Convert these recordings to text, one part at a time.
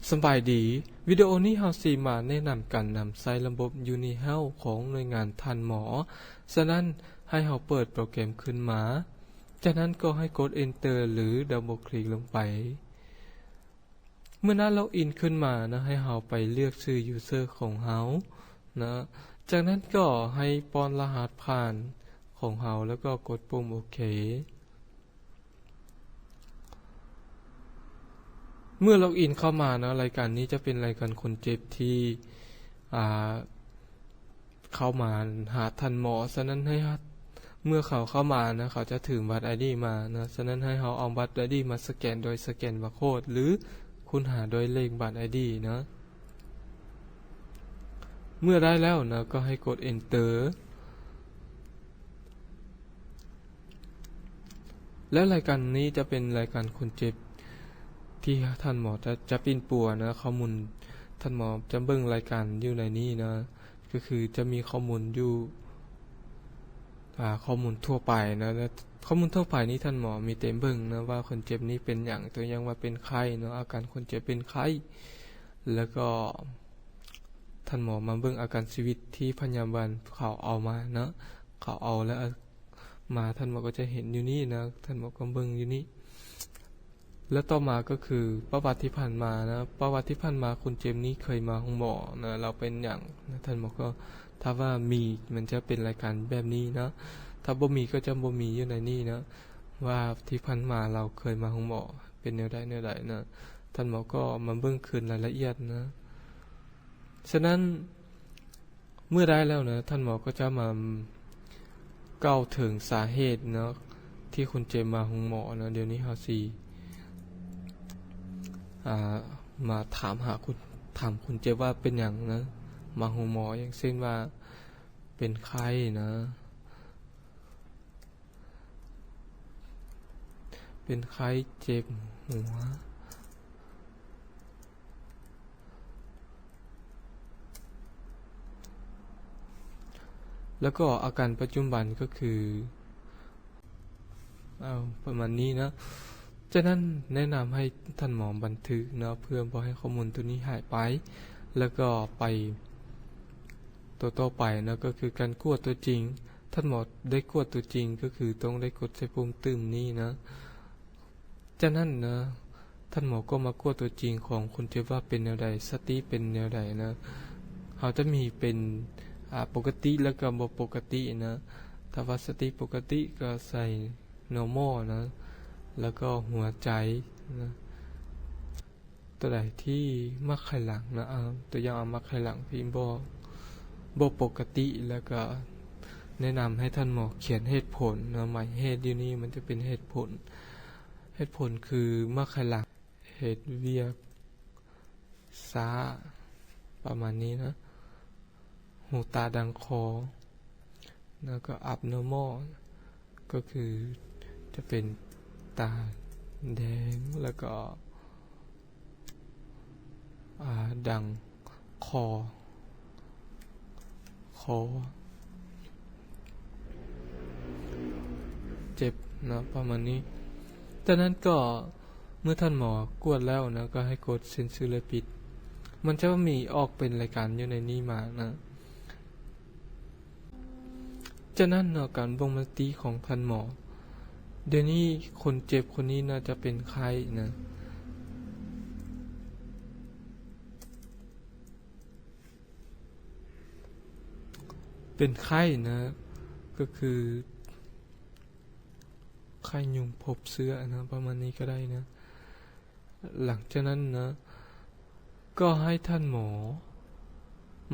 ສະບາຍດີ, ວິດີໂອນີ້ເຮົາຊິມາແນະນຳການນຳໃຊ້ລະບົບ UniHealth ຂອງໜ່ວຍງານທ່ານໝໍ. ສະນັ້ນ, ໃຫ້ເຮົາເປີດໂປຣແກຣມຂຶ້ນມາ, ຈາກນັ້ນກໍໃຫ້ກົດ Enter ຫຼື Double Click ລົງໄປ. ເມື່ອໜ້າ Login ຂຶ້ນມານະ, ໃຫ້ເຮົາໄປເລືອກຊື່ User ຂອງເຮົານະ, ຈາກນັ້ນກໍໃຫ້ປ້ອນລະຫັດຜ່ານຂອງເຮົາ ແລ້ວກໍກົດປຸ່ມໂອເຄ. ເມື່ອ Login ເຂົ້າມາເນາະ, ລາຍການນີ້ຈະເປັນລາຍການຄົນເຈັບທີ່ ອ່າ ເຂົ້າມາຫາທ່ານໝໍ. ສະນັ້ນໃຫ້ ເມື່ອເຂົາເຂົ້າມານະ, ເຂົາຈະຖືບັດ ID ມານະ. ສະນັ້ນໃຫ້ເຮົາເອົາບັດ ID ມາສະແກນໂດຍສະແກນບາໂຄດ ຫຼື ຄົ້ນຫາໂດຍເລກບັດ ID ເນາະ. ເມື່ອໄດ້ແລ້ວນະ, ກໍໃຫ້ກົດ Enter. ແລ້ວລາຍການນີ້ຈະເປັນລາຍການຄົນເຈັບທີ່ທ່ານໝໍຈະ ຈະປິ່ນປົວນະ, ຂໍ້ມູນ ທ່ານໝໍຈະເບິ່ງລາຍການຢູ່ໃນນີ້ນະ, ກໍຄືຈະມີຂໍ້ມູນຢູ່ ອ່າ ຂໍ້ມູນທົ່ວໄປນະ, ແລະ ຂໍ້ມູນທົ່ວໄປນີ້ທ່ານໝໍມີແຕ່ເບິ່ງນະວ່າຄົນເຈັບນີ້ເປັນຫຍັງ, ຕົວຢ່າງວ່າເປັນໄຂ້ເນາະ, ອາການຄົນເຈັບເປັນໄຂ້, ແລ້ວກໍທ່ານໝໍມາເບິ່ງອາການຊີວິດທີ່ພະຍາບານເຂົາເອົາມາເນາະ, ເຂົາເອົາແລ້ວ ມາ ທ່ານໝໍກໍຈະເຫັນຢູ່ນີ້ນະ, ທ່ານໝໍກໍເບິ່ງຢູ່ນີ້. ແລ້ວຕໍ່ມາກໍຄືປະຫວັດທີ່ຜ່ານມານະ, ປະຫວັດທີ່ຜ່ານມາຄົນເຈັບນີ້ເຄີຍມາໂຮງໝໍນະ, ແລ້ວເປັນຫຍັງນະ, ທ່ານໝໍກໍ ຖ້າວ່າມີ ມັນຈະເປັນລາຍການແບບນີ້ນະ, ຖ້າບໍ່ມີກໍຈະບໍ່ມີຢູ່ໃນນີ້ນະ, ວ່າທີ່ຜ່ານມາລາວເຄີຍມາໂຮງໝໍເປັນແນວໃດແນວໃດນະ, ທ່ານໝໍກໍມາເບິ່ງຄືນລາຍລະອຽດນະ. ສະນັ້ນ ເມື່ອໄດ້ແລ້ວນະ, ທ່ານໝໍກໍຈະມາກ່າວເຖິງສາເຫດເນາະ ທີ່ຄົນເຈັບມາໂຮງໝໍເນາະ. ດຽວນີ້ເຮົາຊິ ອ່າ ມາຖາມຫາຄົນ ຖາມຄົນເຈັບວ່າເປັນຫຍັງນະ ມາໂຮງໝໍ, ຢ່າງເຊັ່ນວ່າເປັນໄຂ້ນະ, ເປັນໄຂ້ເຈັບຫົວ ແລ້ວກໍອາການປັດຈຸບັນກໍຄື ເອົາ ປະມານນີ້ເນາະ. ຈາກນັ້ນແນະນຳໃຫ້ທ່ານໝໍບັນທຶກເນາະ ເພື່ອບໍ່ໃຫ້ຂໍ້ມູນໂຕນີ້ຫາຍໄປ. ແລ້ວກໍໄປຕົວຕໍ່ໄປເນາະ ກໍຄືການກວດຕົວຈິງ. ທ່ານໝໍໄດ້ກວດຕົວຈິງ ກໍຄືຕ້ອງໄດ້ກົດໃສ່ປຸ່ມຕື່ມນີ້ເນາະ. ຈາກນັ້ນນະ ທ່ານໝໍກໍມາກວດຕົວຈິງຂອງຄົນເຈັບວ່າເປັນແນວໃດ, ສະຕິເປັນແນວໃດນະ. ເຮົາຈະມີເປັນ ອ່າ ປົກກະຕິ ແລ້ວກໍບໍ່ປົກກະຕິນະ. ຖ້າວ່າສະຕິປົກກະຕິກໍໃສ່ normal ນະ, ແລ້ວກໍຫົວໃຈນະ. ຕົວໃດທີ່ໝັກໄຂຫຼັງນະ, ເອົາ ຕົວຢ່າງເອົາໝັກໄຂຫຼັງທີ່ບໍ່ ບໍ່ປົກກະຕິ, ແລ້ວກໍແນະນຳໃຫ້ທ່ານໝໍຂຽນເຫດຜົນເນາະ. ໝາຍເຫດຢູ່ນີ້ມັນຈະເປັນເຫດຜົນ, ເຫດຜົນຄືໝັກໄຂຫຼັງເຮັດວຽກຊ້າ ປະມານນີ້ນະ. ຫູຕາດັງຄໍ ແລ້ວກໍ abnormal ກໍຄືຈະເປັນຕາແດງ ແລ້ວກໍ ອ່າ ດັງຄໍ ຄໍເຈັບເນາະ ປະມານນີ້. ຈາກນັ້ນກໍ ເມື່ອທ່ານໝໍກວດແລ້ວນະ ກໍໃຫ້ກົດເຊັນເຊີ ແລະ ປິດ. ມັນຈະມີອອກເປັນລາຍການຢູ່ໃນນີ້ມານະ. ຈາກນັ້ນເນາະ ການບົ່ງມະຕິຂອງທ່ານໝໍ. ດຽວນີ້ຄົນເຈັບຄົນນີ້ໜ້າຈະເປັນໄຂ້ນະ. ເປັນໄຂ້ນະ ກໍຄື ໄຂ້ຍຸງພົບເຊື້ອນະ ປະມານນີ້ກໍໄດ້ນະ. ຫຼັງຈາກນັ້ນນະ ກໍໃຫ້ທ່ານໝໍ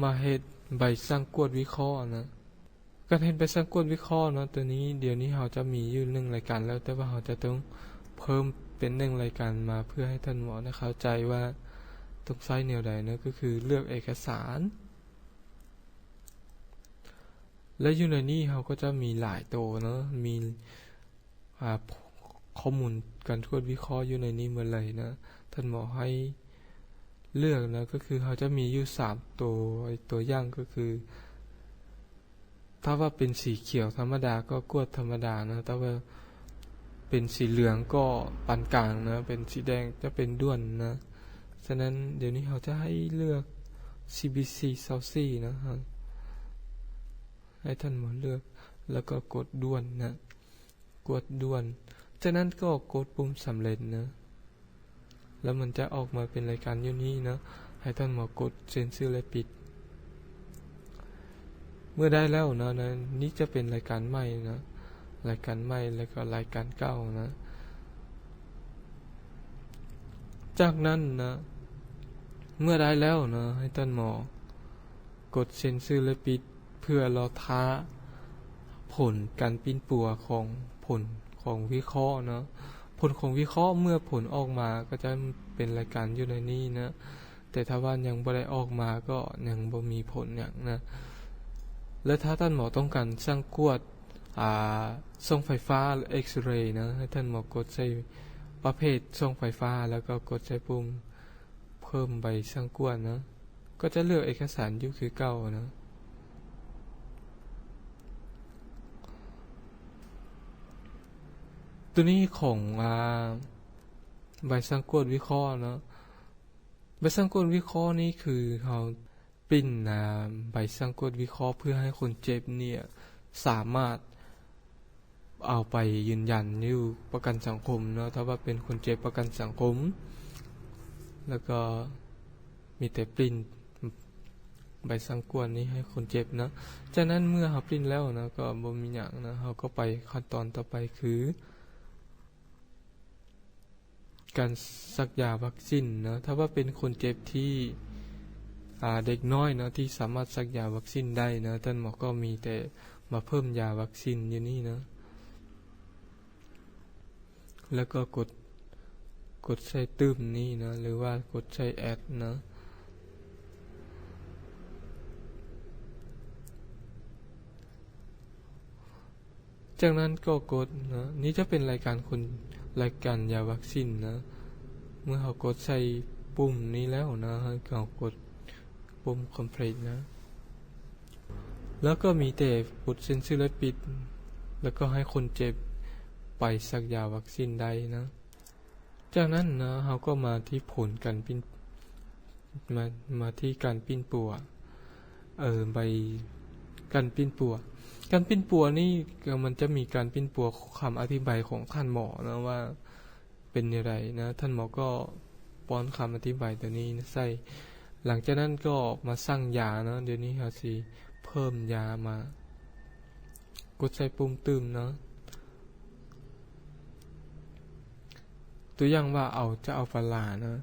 ມາເຮັດໃບສັ່ງກວດວິເຄາະນະ. ການເຮັດໃບສັ່ງກວດວິເຄາະເນາະ ຕົວນີ້ ດຽວນີ້ເຮົາຈະມີຢູ່ໜຶ່ງລາຍການແລ້ວ, ແຕ່ວ່າເຮົາຈະຕ້ອງເພີ່ມເປັນໜຶ່ງລາຍການມາ ເພື່ອໃຫ້ທ່ານໝໍໄດ້ເຂົ້າໃຈວ່າຕ້ອງໃຊ້ແນວໃດເນາະ, ກໍຄືເລືອກເອກະສານ. ແລະ ຢູ່ໃນນີ້ເຮົາກໍຈະມີຫຼາຍໂຕເນາະ, ມີ ອ່າ ຂໍ້ມູນການກວດວິເຄາະຢູ່ໃນນີ້ໝົດເລີຍນະ. ທ່ານໝໍໃຫ້ເລືອກນະ, ກໍຄືເຮົາຈະມີຢູ່ສາມໂຕ, ຕົວຢ່າງກໍຄື ຖ້າວ່າເປັນສີຂຽວທຳມະດາກໍກວດທຳມະດານະ, ຖ້າວ່າເປັນສີເຫຼືອງກໍປານກາງນະ, ເປັນສີແດງຈະເປັນດ່ວນນະ, ສະນັ້ນ ດຽວນີ້ເຮົາຈະໃຫ້ເລືອກ ຊີບີຊີ ຊາວສີ່ນະ ໃຫ້ທ່ານໝໍເລືອກ ແລ້ວກໍກົດດ່ວນນະ ກວດດ່ວນ. ຈາກນັ້ນກໍກົດປຸ່ມສຳເລັດນະ ແລ້ວມັນຈະອອກມາເປັນລາຍການຢູ່ນີ້ເນາະ ໃຫ້ທ່ານໝໍກົດເຊັນຊື່ ແລະ ປິດ. ເມື່ອໄດ້ແລ້ວເນາະ ນີ້ຈະເປັນລາຍການໃໝ່ເນາະ ລາຍການໃໝ່ ແລ້ວກໍລາຍການເກົ່ານະ. ຈາກນັ້ນນະ ເມື່ອໄດ້ແລ້ວເນາະ ໃຫ້ທ່ານໝໍກົດເຊັນຊື່ ແລະ ປິດ ເພື່ອລໍຖ້າຜົນການປິ່ນປົວຂອງ ຜົນຂອງວິເຄາະເນາະ. ຜົນຂອງວິເຄາະ ເມື່ອຜົນອອກມາກໍຈະເປັນລາຍການຢູ່ໃນນີ້ນະ ແຕ່ຖ້າວ່າຍັງບໍ່ໄດ້ອອກມາກໍຍັງບໍ່ມີຜົນຫຍັງນະ. ແລະ ຖ້າທ່ານໝໍຕ້ອງການຊ່າງກວດ ອາ ສ່ອງໄຟຟ້າ ເອັກເຣ ນະ ໃຫ້ທ່ານໝໍກົດໃສ່ປະເພດສ່ອງໄຟຟ້າ ແລ້ວກໍກົດໃສ່ປຸ່ມເພີ່ມໃບຊ່າງກວດນະ ກໍຈະເລືອກເອກະສານຢູ່ຄືເກົ່ານະ. ໂຕນີ້ຂອງ ອາ ໃບຊ່າງກວດວິເຄາະເນາະ. ໃບຊ່າງກວດວິເຄາະນີ້ຄືເຮົາ ປິ່ນ ອາ ໃບຊ່າງກວດວິເຄາະ ເພື່ອໃຫ້ຄົນເຈັບນີ້ສາມາດເອົາໄປຢືນຢັນຢູ່ປະກັນສັງຄົມເນາະ ຖ້າວ່າເປັນຄົນເຈັບປະກັນສັງຄົມ. ແລ້ວກໍມີແຕ່ປິ່ນໃບຊ່າງກວດນີ້ໃຫ້ຄົນເຈັບເນາະ. ຈາກນັ້ນເມື່ອເຮົາປິ່ນແລ້ວເນາະ ກໍບໍ່ມີຫຍັງເນາະ ເຮົາກໍໄປຂັ້ນຕອນຕໍ່ໄປຄື ການສັກຢາວັກຊີນເນາະ. ຖ້າວ່າເປັນຄົນເຈັບທີ່ ອາ ເດັກນ້ອຍເນາະ ທີ່ສາມາດສັກຢາວັກຊີນໄດ້ເນາະ ທ່ານໝໍກໍມີແຕ່ມາເພີ່ມຢາວັກຊີນຢູ່ນີ້ເນາະ ແລ້ວກໍກົດ ກົດໃສ່ຕື່ມນີ້ເນາະ ຫຼືວ່າກົດໃສ່ແອັດເນາະ. ຈາກນັ້ນກໍກົດເນາະ ນີ້ຈະເປັນລາຍການຄົນ ລາຍການຢາວັກຊີນເນາະ. ເມື່ອເຮົາກົດໃສ່ປຸ່ມນີ້ແລ້ວເນາະ ເຮົາກໍກົດປຸ່ມຄອມພລີດເນາະ ແລ້ວກໍມີແຕ່ກົດເຊັນຊື່ ແລະ ປິດ ແລ້ວກໍໃຫ້ຄົນເຈັບໄປສັກຢາວັກຊີນໄດ້ເນາະ. ຈາກນັ້ນເນາະ ເຮົາກໍມາທີ່ຜົນການປິ່ນ ມາ ມາທີ່ການປິ່ນປົວ ເອີ ໃບການປິ່ນປົວ. ການປິ່ນປົວນີ້ກໍມັນຈະມີການປິ່ນປົວ ຄຳອະທິບາຍຂອງທ່ານໝໍເນາະ ວ່າເປັນແນວໃດນະ. ທ່ານໝໍກໍປ້ອນຄຳອະທິບາຍໂຕນີ້ໃສ່. ຫຼັງຈາກນັ້ນກໍມາສັ່ງຢາເນາະ. ດຽວນີ້ເຮົາຊິເພີ່ມຢາມາ ກົດໃສ່ປຸ່ມຕື່ມເນາະ. ຕົວຢ່າງວ່າເອົາ ຈະເອົາປາລາເນາະ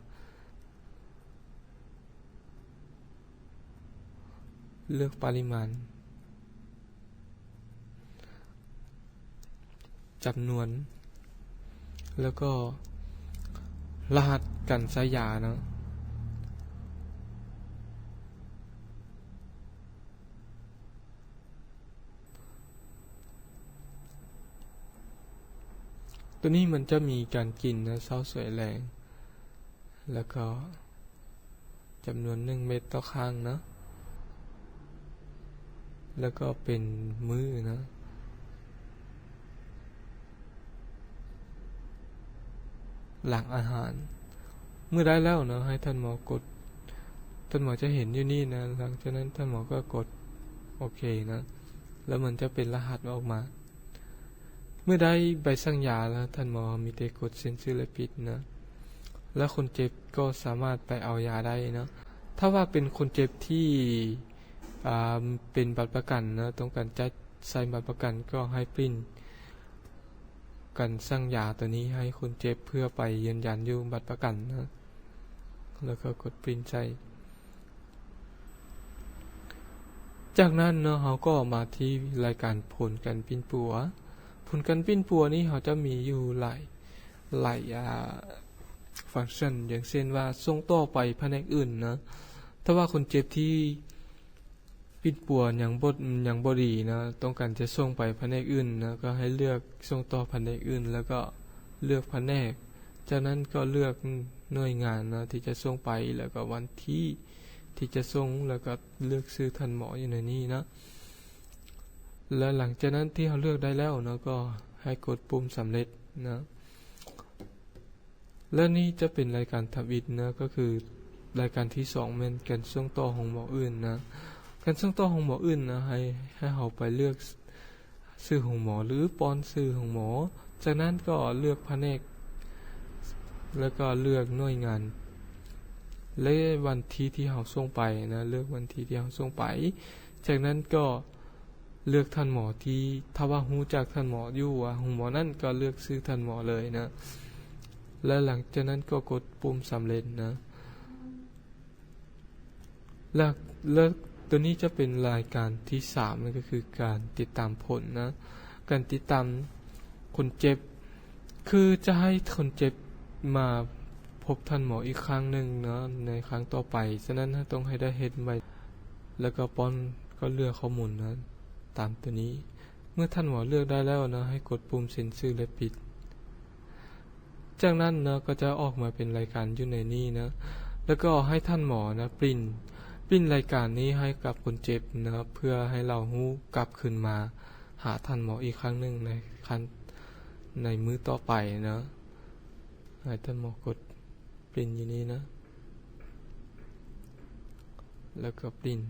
ເລືອກປະລິມານ ຈຳນວນ ແລ້ວກໍລະຫັດການໃຊ້ຢາເນາະ. ໂຕນີ້ມັນຈະມີການກິນເນາະ ເຊົ້າ ສວຍ ແລງ ແລ້ວກໍຈຳນວນໜຶ່ງເມັດຕໍ່ຄັ້ງເນາະ ແລ້ວກໍເປັນມື້ເນາະ ຫຼັງອາຫານ. ເມື່ອໄດ້ແລ້ວເນາະ ໃຫ້ທ່ານໝໍກົດ ທ່ານໝໍຈະເຫັນຢູ່ນີ້ນະ. ຫຼັງຈາກນັ້ນທ່ານໝໍກໍກົດໂອເຄນະ ແລ້ວມັນຈະເປັນລະຫັດອອກມາ. ເມື່ອໄດ້ໃບສັ່ງຢາແລ້ວ ທ່ານໝໍມີແຕ່ກົດເຊັນຊື່ ແລະ ປິດນະ ແລ້ວຄົນເຈັບກໍສາມາດໄປເອົາຢາໄດ້ເນາະ. ຖ້າວ່າເປັນຄົນເຈັບທີ່ ອາ ເປັນບັດປະກັນເນາະ ຕ້ອງການຈັດໃສ່ບັດປະກັນ ກໍໃຫ້ປິ່ນການສັ່ງຢາໂຕນີ້ໃຫ້ຄົນເຈັບ ເພື່ອໄປຢືນຢັນຢູ່ບັດປະກັນເນາະ ແລ້ວກໍກົດປິ່ນໃສ່. ຈາກນັ້ນເນາະ ເຮົາກໍມາທີ່ລາຍການຜົນການປິ່ນປົວ. ຜົນການປິ່ນປົວນີ້ເຮົາຈະມີຢູ່ຫຼາຍ ຫຼາຍ ອາ ຟັງຊັນ ຢ່າງເຊັ່ນວ່າ ສົ່ງຕໍ່ໄປພະແນກອື່ນເນາະ. ຖ້າວ່າຄົນເຈັບທີ່ ປິ່ນປົວຍັງບໍ່ ຍັງບໍ່ດີເນາະ ຕ້ອງການຈະສົ່ງໄປພະແນກອື່ນເນາະ ກໍໃຫ້ເລືອກສົ່ງຕໍ່ພະແນກອື່ນ ແລ້ວກໍເລືອກພະແນກ. ຈາກນັ້ນກໍເລືອກໜ່ວຍງານເນາະ ທີ່ຈະສົ່ງໄປ ແລ້ວກໍວັນທີທີ່ຈະສົ່ງ ແລ້ວກໍເລືອກຊື່ທ່ານໝໍຢູ່ໃນນີ້ເນາະ. ແລ້ວຫຼັງຈາກນັ້ນທີ່ເຮົາເລືອກໄດ້ແລ້ວເນາະ ກໍໃຫ້ກົດປຸ່ມສຳເລັດເນາະ. ແລະ ນີ້ຈະເປັນລາຍການທຳອິດເນາະ ກໍຄື ລາຍການທີສອງແມ່ນການສົ່ງຕໍ່ໂຮງໝໍອື່ນນະ. ການສົ່ງຕໍ່ໂຮງໝໍອື່ນນະ ໃຫ້ ໃຫ້ເຮົາໄປເລືອກຊື່ໂຮງໝໍ ຫຼື ປ້ອນຊື່ໂຮງໝໍ. ຈາກນັ້ນກໍເລືອກພະແນກ ແລ້ວກໍເລືອກໜ່ວຍງານ ແລະ ວັນທີທີ່ເຮົາສົ່ງໄປນະ, ເລືອກວັນທີທີ່ເຮົາສົ່ງໄປ. ຈາກນັ້ນກໍເລືອກທ່ານໝໍທີ່ ຖ້າວ່າຮູ້ຈັກທ່ານໝໍຢູ່ວ່າໂຮງໝໍນັ້ນ ກໍເລືອກຊື່ທ່ານໝໍເລີຍນະ ແລະ ຫຼັງຈາກນັ້ນກໍກົດປຸ່ມສຳເລັດນະ. ແລະ ແລະ ຕົວນີ້ຈະເປັນລາຍການທີສາມ ນັ້ນກໍຄືການຕິດຕາມຜົນນະ, ການຕິດຕາມຄົນເຈັບ ຄືຈະໃຫ້ຄົນເຈັບມາພົບທ່ານໝໍອີກຄັ້ງໜຶ່ງເນາະ ໃນຄັ້ງຕໍ່ໄປ. ສະນັ້ນເຮົາຕ້ອງໃຫ້ໄດ້ເຮັດໄວ້ ແລ້ວກໍປ້ອນ ກໍເລືອກຂໍ້ມູນນະ ຕາມຕົວນີ້. ເມື່ອທ່ານໝໍເລືອກໄດ້ແລ້ວເນາະ ໃຫ້ກົດປຸ່ມເຊັນຊື່ ແລະ ປິດ. ຈາກນັ້ນເນາະ ກໍຈະອອກມາເປັນລາຍການຢູ່ໃນນີ້ເນາະ ແລ້ວກໍໃຫ້ທ່ານໝໍນະ ປຣິ້ນ ປຣິ້ນລາຍການນີ້ໃຫ້ກັບຄົນເຈັບເນາະ ເພື່ອໃຫ້ລາວຮູ້ກັບຄືນມາຫາທ່ານໝໍອີກຄັ້ງໜຶ່ງໃນຄັ້ງ ໃນມື້ຕໍ່ໄປເນາະ. ໃຫ້ທ່ານໝໍກົດປຣິ້ນຢູ່ນີ້ເນາະ ແລ້ວກໍປຣິ້ນ.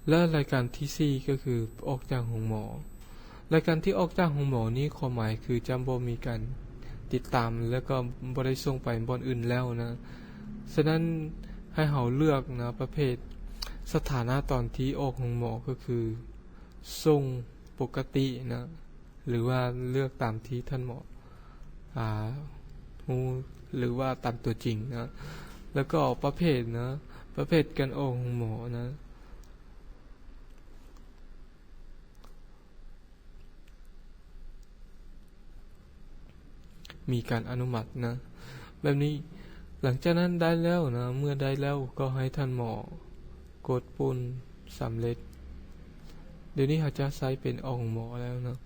ແລະ ລາຍການທີສີ່ ກໍຄືອອກຈາກໂຮງໝໍ. ລາຍການທີ່ອອກຈາກໂຮງໝໍນີ້ ຄວາມໝາຍຄືຈະບໍ່ມີການຕິດຕາມ ແລ້ວກໍບໍ່ໄດ້ສົ່ງໄປບ່ອນອື່ນແລ້ວນະ. ສະນັ້ນໃຫ້ເຮົາເລືອກນະ ປະເພດ ສະຖານະຕອນທີ່ອອກໂຮງໝໍ ກໍຄືສົ່ງປົກກະຕິນະ ຫຼືວ່າເລືອກຕາມທີ່ທ່ານໝໍ ອາ ຮູ້ ຫຼືວ່າຕາມຕົວຈິງນະ. ແລ້ວກໍປະເພດນະ ປະເພດການອອກໂຮງໝໍນະ ມີການອະນຸມັດນະ ແບບນີ້. ຫຼັງຈາກນັ້ນໄດ້ແລ້ວນະ ເມື່ອໄດ້ແລ້ວກໍໃຫ້ທ່ານໝໍກົດປຸ່ມສຳເລັດ. ດຽວນີ້ເຮົາຈະໃຊ້ເປັນອອກໂຮງໝໍແລ້ວເນາະ.